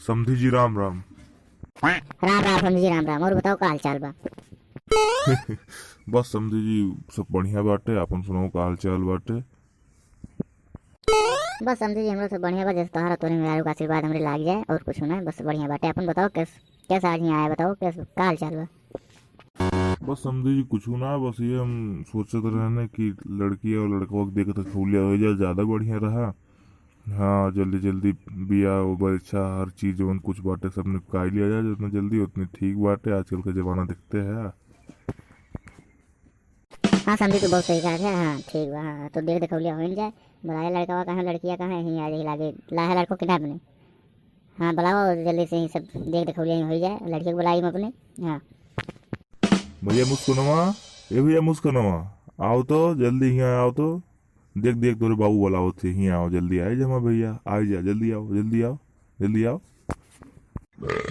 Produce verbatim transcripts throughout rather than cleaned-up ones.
समधी जी, राम राम। राम राम समधी जी, राम राम। और बताओ, का हाल चाल बा? बस समधी जी, सब बढ़िया बाटे, आपन सुनाओ, का हाल चाल बाटे? बस समधी जी, हमरो सब बढ़िया बा, जस तोहरा तोरे मेहरारू का आशीर्वाद हमरे लाग जाए, और कुछ ना, बस बढ़िया बाटे। आपन बताओ, कैस-, कैसा आज यहाँ आया, बताओ, कैस-, का हाल चाल बा? बस समधी जी, कुछ ना, बस ये हम सोचत रहने कि लड़की और लड़कवा के देख के देखौलिया हो जाए, ज्यादा बढ़िया रहा। हाँ, जल्दी जल्दी बियाह, परीक्षा, हर चीज जवन कुछ बाटे, सब निपटाई लिया जाए जितना जल्दी, उतनी ठीक बाटे। आजकल का जमाना देखते हैं। हाँ समधी, तू बहुत सही कहा है। हाँ, ठीक बा। हाँ, तो देख देखौलिया होइन जाए, बुलाए लड़कवा कहाँ, लड़किया कहाँ, यहीं आ जाए लागे, लाहे लड़को किडनैप ने। हाँ, बुलाओ जल्दी से, ही सब देख देखौलिया ही हो जाए, लड़की को बुलाई हम अपने। हाँ। भैया मुस्कुनवा, ए भैया मुस्कुनवा, आओ तो, जल्दी यहाँ आओ तो। देख, देख, तोरे बाबू बुलावत थे, हियाँ आओ, जल्दी आए जमा भैया, आ जा, जल्दी आओ, जल्दी आओ, जल्दी आओ।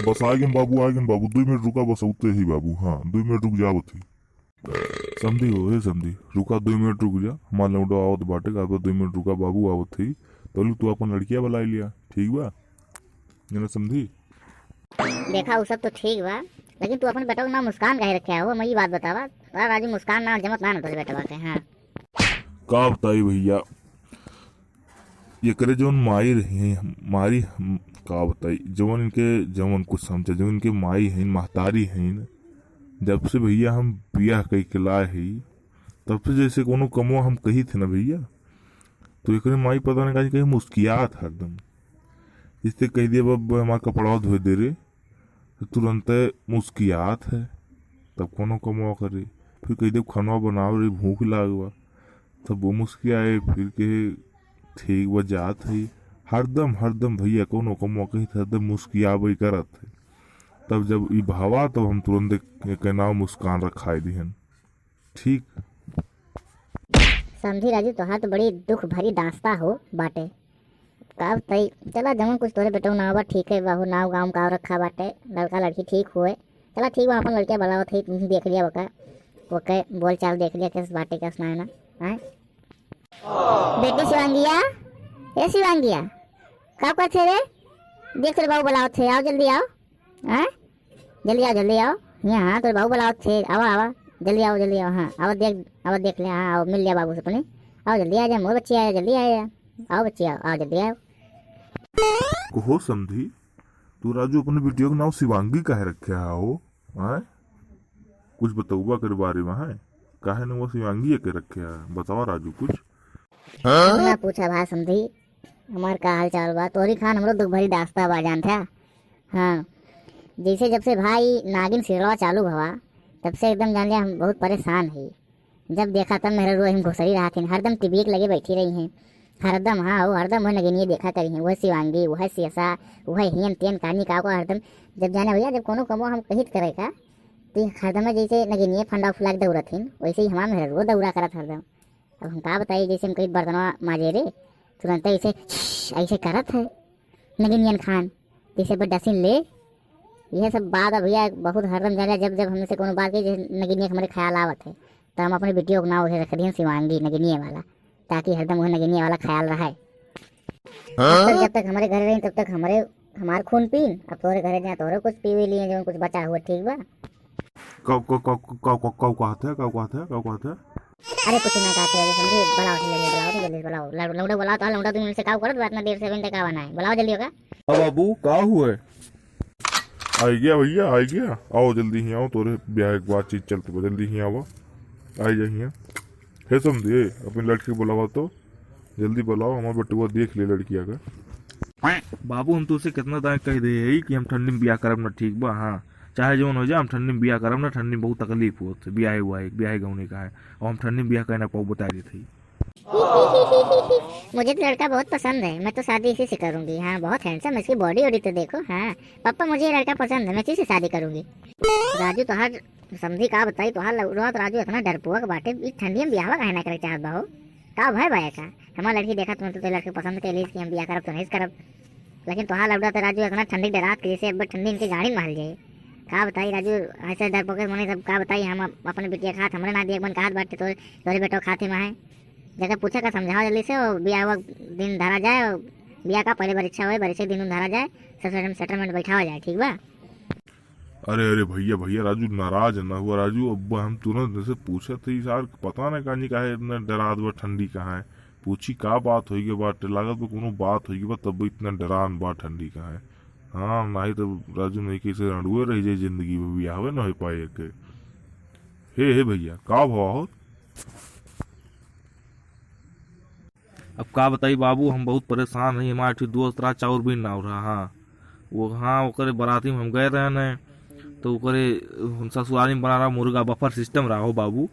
बस आ गए बाबू, आ गए बाबू, दो मिनट रुका, बस उतरे ही बाबू, हाँ, दो मिनट रुक जाओ थे। समधी हो, हे समधी, रुका, दो मिनट रुक जा, हमार लौंडा आवत बाटे, का बा, दो मिनट रुका, बाबू आवत ही, तोलू तू अपन लड़किया बुलाई लिया, ठीक बा, जना समधी। देखा, उ सब तो ठीक बा, लेकिन तू अपन बेटा का नाम मुस्कान काहे रखे हो? मैं ये बात बतावा, तोरा राजू मुस्कान नाम जमत ना, ना तोरे बेटवा के। हाँ। का बताई भैया, एकरे जौन माई रही, मारी हम, का बताई, जौन इनके, जौन कुछ समझे, जौन इनके माई हईन, महतारी हईन, जब से भैया हम बियाह कई के लाए हई, तब से जैसे कोनो कमवा हम कही थे ना भैया, तो एकरे माई पता नहीं काहे, कहीं मुस्कियात हरदम। जैसे कह दिया, "बाबा, हमार कपड़ा धोए दे रे," तो तुरंते मुस्कियात है, तब कोनो कमवा करे। फिर कह दे, "खनवा बनाओ रे, भूख लाग बा," तब वो मुस्कियाए, फिर कहे, "ठीक बा, जात है।" हरदम, हरदम भैया कोनो कमवा कही, हरदम मुस्कियाबे करत है। तब जब ई भावा, तब हम तुरंते के नाम मुस्कान रखाए दिहन। ठीक। समधी राजू, तोहार तो बड़ी दुख भरी दास्ता हो बाटे। का बताई, चला जवन कुछ तोरे बेटवा नाव बा, ठीक है, बाहु नाव गाँव का रखा बाटे, लड़का लड़की ठीक हुए। चला ठीक बा, अपन लड़किया बुलावत है, तुम देख लिया ओका, ओके बोल चाल देख लिया, कैसे बाटे, कैसे ना है ना, हैं? बेटी शिवांगिया, ए शिवांगिया, का करत है रे? देख तोरे बाबू बुलावत है, आओ जल्दी आओ, हैं? जल्दी आओ, जल्दी आओ। यहाँ, हाँ, तोरे बाबू बुलावत थे। आवा, आवा। जल्दी आओ, जल्दी आओ। हाँ, आवा देख, आवा देख ले। हाँ, आओ, मिल लिया बाबू से अपने। आओ, जल्दी आ जा, मोर बच्ची आ जा, जल्दी आ जा। आओ बच्ची, आओ, आओ, जल्दी आओ। कहो समधी, तू राजू अपने बिटिया के नाम शिवांगी काहे रखे हो? आय? कुछ बतउबा कर बारे में है? काहे न वो शिवांगी के रखे है? बतावा राजू कुछ। ना पूछा भा समधी, हमार का हाल चाल बा? तोहरी खान हमरो दुख भरी दास्ता बा, जान था? हाँ, जैसे जब से भाई नागिन सीरियलवा चालू भवा, तब से एकदम जान लिया हम बहुत परेशान है। जब देखा तब मेहररुआ हिम घुसरी रहत हिन, हरदम टीवी के लगे बैठी रही हैं, हरदम, हाँ हो, हरदम वह नगिनिये देखा करी हैं, वह शिवांगी, वह शेषा, वह हियन तेन कानी का को हरदम। जब जाने भैया, जब कोनो कमो हम कहित करे का, तो ये हरदम जैसे नगिनिये फंडा फुला के दौड़त हिन, वैसे ही हमार मेहररुआ दौड़ा करत हरदम। अब हम का बताई, जैसे हम कहीं बर्तनवा माजे रे, तुरंत ऐसे, ऐसे करत है नगिनियन खान, जैसे बस डसिन ले। यह सब बात अब भैया बहुत हरदम जाने, जब, जब हमसे कोनो बात कही, जैसे नगिनिया के हमरे ख्याल आवत है, तो हम अपने बिटिया के नाम उहे रख दिहन शिवांगी, नगिनिया वाला, ताकि हरदम उहे नगिनिया वाला ख्याल रहे। हाँ? तब तक, जब तक हमरे घरे रही, तब तक हमरे, हमार खून पीन, अब तोहरे घरे जाए, तोहरे कुछ पीवे लिए, जो कुछ बचा हुआ, ठीक बा? का, का, का, का, का, का, का कहत है, का कहत है, का कहत है? अरे कुछ ना कहत है, अरे समझी, बुलाओ, जल्दी बुलाओ, जल्दी बुलाओ, लौ-, लौंडा बुलाओ, तो लौंडा तुम इनसे का करत बा, इतना देर से अभी तक आवा ना है, बुलाओ जल्दी होगा। हाँ बाबू, का हुआ है? आई गया भैया, आई गया, आओ जल्दी ही आओ, तोरे ब्याह के बातचीत चलते बा, जल्दी ही आवा, आई जा हियाँ। हे समझी, ए, अपनी लड़की बुलावा तो। जल्दी बुलाओ, हमार बेटुआ देख ले लड़किया का। बाबू, हम तुझसे कितना दाएं कह दे है कि हम ठंडी में बियाह करब ना, ठीक बा? हाँ, चाहे जौन हो जाए, हम ठंडी में बियाह करब ना, ठंडी में बहुत तकलीफ होत है, बियाह हुआ है, बियाह गौने का है, और हम ठंडी में बियाह करना पाऊ, बता देते ही। मुझे तो लड़का बहुत पसंद है, मैं तो शादी इसी से करूंगी। हाँ, बहुत हैंडसम, इसकी बॉडी वॉडी तो देखो। हाँ पापा, मुझे ये लड़का पसंद है, मैं इसी से शादी करूंगी। राजू, तोहार समझी का बताई, तोहार लौड़ा तो राजू इतना डरपोक बाटे, ई ठंडी में बियाहवा काहे ना करे चाहत बा हो? का भय बा एका? हमार लड़की देखा तुरंत तो लड़के पसंद कर लीस कि हम बियाह करब तो नहीं करब, लेकिन तोहार लौड़ा तो राजू इतना ठंडी डरात के जैसे अब ठंडी इनके गाड़ी में हल जाए। का बताई राजू, ऐसे डरपोक मने सब का बताई, हम अप-, अपने बिटिया खात हमरे ना दिए मन कहत बाटे, तोरे, तोरे बेटो खाते में है। जगह पूछा का समझाओ जल्दी से, और बियाह हुआ दिन धरा जाए, और बिया का पहले परीक्षा होए, परीक्षा के दिन उन धरा जाए, सब सेटल-, सेटलमेंट बैठावा जाए, ठीक बा? अरे, अरे भैया, भैया राजू, नाराज ना हुआ राजू। अब हम तुरंत जैसे पूछत ही सार, पता ना कानी काहे इतना डरात बा, ठंडी कहाँ है। पूछी का बात होई के बाटे, लागत बा कोनो बात होई के बा, तब इतना डरान बा ठंडी कहाँ है। हाँ, नाही तो राजू नहीं कैसे रंडुए रह जाए जिंदगी में, बियाहवे ना हो पाए के। हे, हे भैया, का भवा हो? अब का बताई बाबू, हम बहुत परेशान हई। हमार एक ठे दोस्त रहा, चाउर बीन नाव रहा, हाँ, वो, हाँ, ओकरे बराती में हम गए रहन है, तो ओकरे, हम ससुरारी में बना रहा मुर्गा, बफर सिस्टम रहा हो बाबू,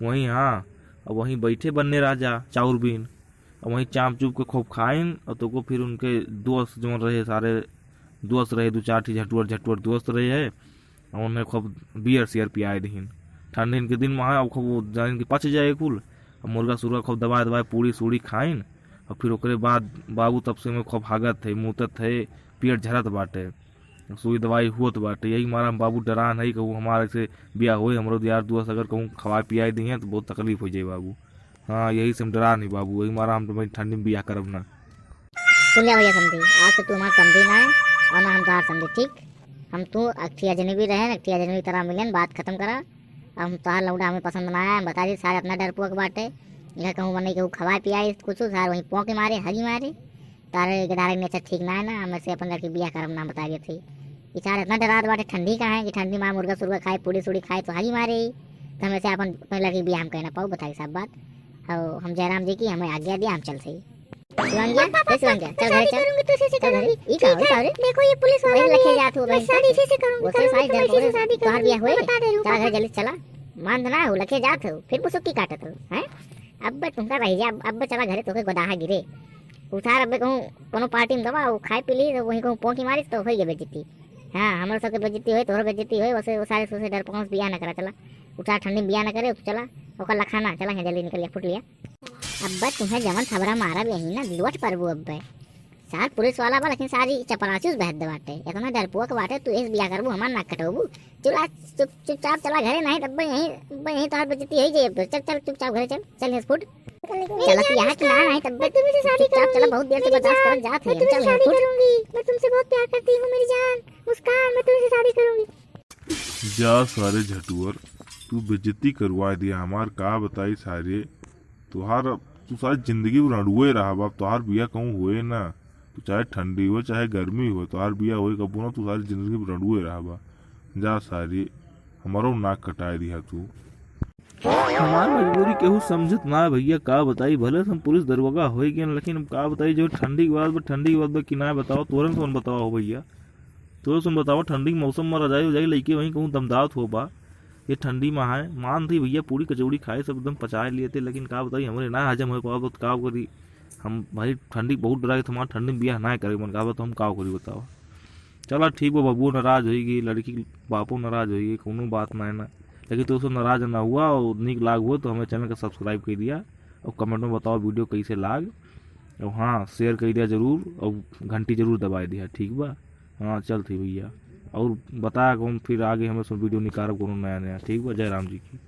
वहीं, हाँ, अब वहीं बैठे बन्ने राजा चाउर बीन, अब वहीं चाप चुप के खूब खाइन, और तो को फिर उनके दोस्त जौन रहे, सारे दोस्त रहे, दो चार ठे झटुअर झटुअर दोस्त रहे है, और उन्हें खूब बियर सियर पियाए दीन। ठंडिन के दिन में है, अब खूब वो जानिन कि पच जाए कुल। अब मुर्गा सुर्गा खूब दबाए दबाए, पूड़ी सूड़ी खाइन। और फिर ओकरे बाद बाबू तब से में खूब हागत है, मूतत है, पेट झरत बाटे, सुई दवाई होत बाटे। यही मारा हम बाबू डरान है, कहूँ हमारे से बियाह होए, हमरो यार दोस्त अगर कहूँ खवाए पियाए दिए तो बहुत तकलीफ हो जाए बाबू। हाँ, यही से हम डरान है बाबू, यही मारा हम तुम्हारी ठंडी में बियाह करब ना। सुन लिया भैया समधी, आज से तू हमार समधी ना है और ना हम तोहार समधी, ठीक? हम तू अगठी अजनबी रहे, अगठी अजनबी तरह मिलन, बात खत्म करा। अब हम तोहार लौंडा हमें पसंद ना आया, हम बता दी सारे इतना डरपोक बाटे। इनका कहूँ बने, कहूँ खवाए पियाए कुछ, सारे वहीं पोंके मारे, हगी मारे। तारे के दारे नेचर ठीक ना है ना, हम ऐसे अपन लड़की बियाह करब ना, बता देते। ई सारे इतना डरात बाटे, ठंडी का है कि ठंडी में मुर्गा सुर्गा खाए, पूड़ी सूड़ी खाए तो हगी मारे। तो हम ऐसे अपन, अपन लड़की बियाह हम कहना पाऊ, बताई सब बात। और हम जयराम जी की हमें आज्ञा दिया, हम चलते ही। शिवांगिया, पापा, ए शिवांगिया, मैं चल घरे शादी चल। करूंगी तो इसी से चल घरे। करूंगी। ई का हो, ठीक ई का हो है, रे? देखो ये पुलिस वाला वही लखे भी है। जात हो, मैं बहन शादी चल। इसी से करूंगी, वो तो करूंगी, सारी तो मैं इसी से डरपोक शादी है। तोहार करूंगी, बियाह होए? मैं बता दे रही हूँ, चल पापा। घरे जल्दी चला। मान ना हो, लखे जात हो, फिर पुसुक की काटत हो, हैं? अब बे तुमका रह जा, अब बे चला घरे, तोके गोदाहा गिरे। उतार अब बे कहूँ कोनो पार्टी में दबा, वो खाए पी ली, तो वहीं कहूँ पोंकी मारी, तो होई गई बेइज्जती। हाँ, हमरो सबके बेइज्जती होई, तोहरो बेइज्जती होई, वैसे वो सारे से डरपोक से बियाह ना करा, चला। उतार ठंडी में बियाह ना करे, तो चला, ओकर लखाना, चला यहाँ जल्दी निकल लिया, फुट लिया। अब्बे तुम्हें जवन थबरा मारब यही ना, लोट परबू अब्बे। सार पुलिस वाला बा, लेकिन सारी चपरासी से बहत दे बाटे। इतना डरपोक बाटे, तू एस बियाह करबू, हमार नाक कटबू। चला, चुप, चुपचाप चला घरे, नहीं तब यहीं, अब्बे यहीं तोहार बेइज्जती होई जाई अब्बे। चल, चल, चुपचाप घरे चल, चल, एस फुट। मेरी चलत जान यहाँ की ना, मुस्कान, नहीं तब मैं तुमसे शादी चुपचाप चला, करूंगी। बहुत देर से मेरी बर्दाश्त जान, करत जात मैं है, तुमसे चल, शादी फुट। करूंगी, मैं तुमसे बहुत प्यार करती हूँ मेरी जान मुस्कान, मैं तुमसे शादी करूंगी। जा सारे झटुअर, तू बेइज्जती करवा दिया हमार, का बताई सारे। तोहार, तू सारी जिंदगी भर रंडुए रहबा, तोहार बिया कहूँ होए ना। तू चाहे ठंडी हो, चाहे गर्मी हो, तोहार बिया होए कबो ना, तू सारी जिंदगी भर रंडुए रहबा। जा सारी, हमारो नाक कटाए दिया तू। हमार मजबूरी केहू समझत ना है भैया, का बताई, भले से हम पुलिस दरोगा होई गए, लेकिन हम का बताई, जो ठंडी के बाद बा, ठंडी के बाद बा कि ना बताओ, तोरन सोन बताओ हो भैया। तो सुन बतावा, ठंडी के मौसम में रजाई उजाई लइके वहीं कहूँ दमदात हो बा। ये ठंडी में है, मान थी भैया, पूड़ी कचौड़ी खाए, सब एकदम पचाए लिए थे, लेकिन का बताई, हमरे ना हजम हो पावत, का करी हम भाई, ठंडी बहुत डरा के हमारा ठंडी में बियाह ना करे मन का, तो हम का करी बतावा। चला ठीक बा, बबुओ नाराज होई गई, लड़की के बापो नाराज होई गई, कोनो बात ना है ना। लेकिन तो सब नाराज ना हुआ और नीक लाग हुआ तो हमें चैनल का सब्सक्राइब कर दिया और कमेंट में बताओ वीडियो कैसे लाग। और हाँ, शेयर कर दिया जरूर और घंटी जरूर दबाए दिया, ठीक बा। हाँ, चल थी भैया, और बता कौन फिर आगे हमें सब वीडियो निकारब कोनो नया नया, ठीक बा। जय राम जी की।